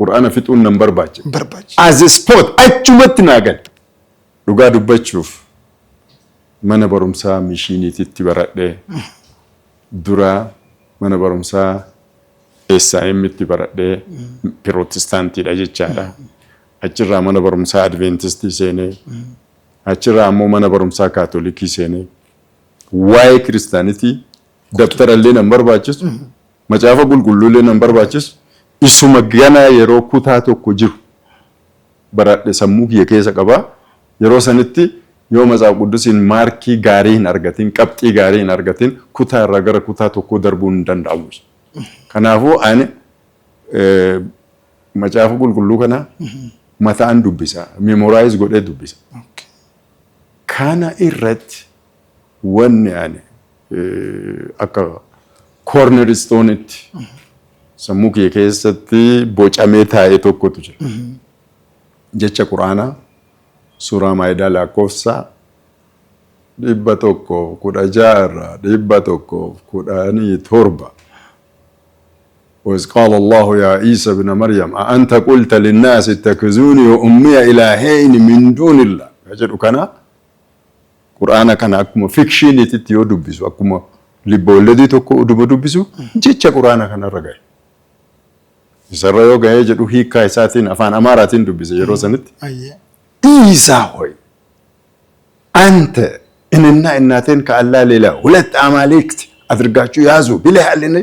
Qur'aana fixuun nan barbaachisa. Barbaachisa. As a spot achumatti naa gale. Dhugaa dubbachuuf, mana barumsaa mishiiniititti baradhee, dura mana barumsaa SIM'tti baradhee, Pirootestaantiidha jechaadha. Achirraa mana barumsaa Adventistii seenee, achirraa ammoo mana barumsaa Kaatolikii seenee, waa'ee kiristaanitii dabtarallee nan barbaachisu, macaafa qulqulluullee nan barbaachisu, isuma ganaa yeroo kutaa 1 jiru baradhe sammuu kiyya keessa qaba. Yeroo sanitti yoo Matsaaf Quddusiin maarkii gaarii hin argatin, qabxii gaarii hin argatin, kutaa irraa gara kutaa tokkoo darbuun hin danda'amu. Kanaafuu ani Macaafa Qulqulluu kana mataan dubbisa, memorize godhee dubbisa. Kana irratti wanni ani akka cornerstone-itti sammuu kiyya keessatti bocamee taa'e tokkotu jira. Jecha Quraanaa suuraa Maayidaa lakkoofsa 116 irraa 117. وإذ قال الله يا عيسى ابن مريم أأنت قلت للناس اتخذوني وأمي إلهين من دون الله jedhu kana, Qur'aana kana akkuma fictioniititti yoo dubbisu, akkuma libboolledii tokko uduma dubbisu, jecha Qur'aana kanarra gahe. Isarra yoo gahee jedhu, hiikkaa isaatiin afaan Amaaraatiin dubbise yeroo sanitti. ኢሳ ሆይ፣ አንተ እኔና እናቴን ከአላህ ሌላ ሁለት አማልክት አድርጋችሁ ያዙ ብለሃልን?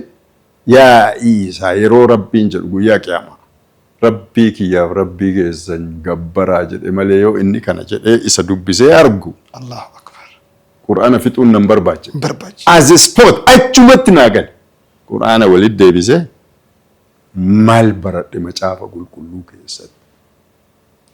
Yaa Iisaa, yeroo Rabbiin jedhu guyyaa qiyaamaa Rabbii kiyyaaf Rabbii keessan gabbaraa jedhe malee, yoo inni kana jedhee isa dubbisee argu, Allahu akbar. Qur'aana fixuun nan barbaachisa. Barbaachisa. As a spot achumatti naa gale. Qur'aana walitti deebisee, maal baradhe macaafa qulqulluu keessatti?